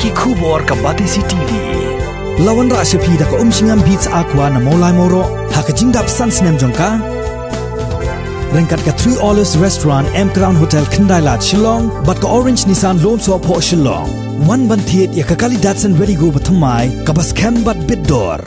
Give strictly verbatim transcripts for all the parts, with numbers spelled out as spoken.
Ki khubor ka Batesi T V. La wanrah sha phi da ka Umshngam Beats Aqua na Mawlai Mawroh ha ka jingdap san snem jong ka. Ryngkat ka Three Olives Restaurant, M Crown Hotel, Khyndai Lad, Shillong, bad ka Orange Nissan Lone Sohphoh, Shillong. Wan ban thied ïa ka kali Datsun Redi-GO ba thymmai, kaba skhem bad bit dor.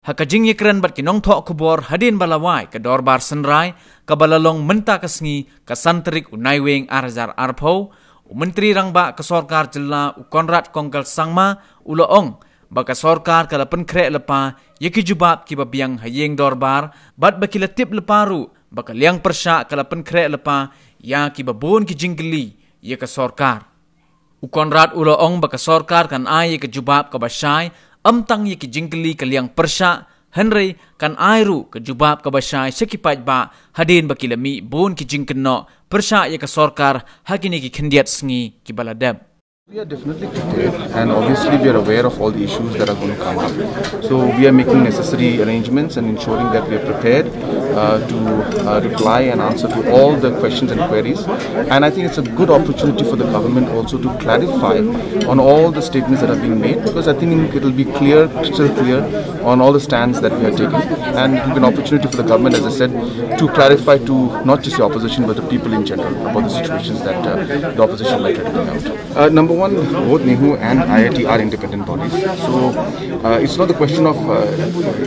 Ha ka jingïakren bad ki nongthoh khubor hadien ba la wai ka dorbar synrai kaba la long mynta ka sngi ka san tarik u Naiwieng ar hajar arphew, u Myntri Rangbah ka Sorkar Jylla u Conrad Kongkal Sangma u la ong ba ka sorkar ka la pynkhreh lypa ïa ki jubab kiba biang ha ïing dorbar bad ba ki la tip lypa ruh ba ka liang pyrshah ka la pynkhreh lypa ïa kiba bun ki jingkylli ïa ka sorkar. U Conrad u la ong ba ka sorkar kan ai ïa ka jubab kaba shai, ym tang ïa ki jingkylli ka liang pyrshah, hynrei kan ai ruh ka jubab kaba shai sha ki paidbah hadien ba ki la mih bun ki jingkynnoh pyrshah ïa ka sorkar ha kine ki khyndiat sngi kiba la dep. We are definitely prepared, and obviously we are aware of all the issues that are going to come up. So we are making necessary arrangements and ensuring that we are prepared uh, to uh, reply and answer to all the questions and queries. And I think it's a good opportunity for the government also to clarify on all the statements that are being made, because I think it will be clear, crystal clear, on all the stands that we are taking. And it will be an opportunity for the government, as I said, to clarify to not just the opposition but the people in general about the situations that uh, the opposition might have been out. Uh, number one, both NEHU and I I T are independent bodies. So uh, it's not the question of uh,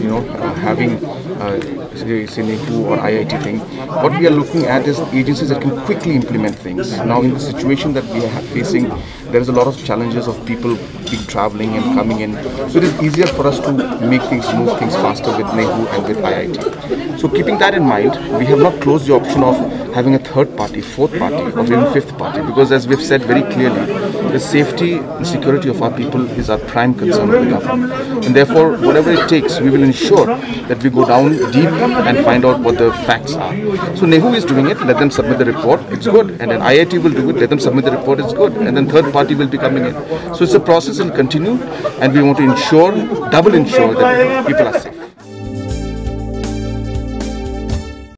you know uh, having uh, say, say NEHU or I I T thing. What we are looking at is agencies that can quickly implement things. Now, in the situation that we are facing, there is a lot of challenges of people being traveling and coming in. So it is easier for us to make things, move things faster with NEHU and with I I T. So keeping that in mind, we have not closed the option of having a third party, fourth party, or even fifth party, because as we've said very clearly, the safety and security of our people is our prime concern of the government. And therefore, whatever it takes, we will ensure that we go down deep and find out what the facts are. So NEHU is doing it, let them submit the report, it's good. And then I I T will do it, let them submit the report, it's good. And then third party will be coming in. So it's a process, will continue, and we want to ensure, double ensure that people are safe.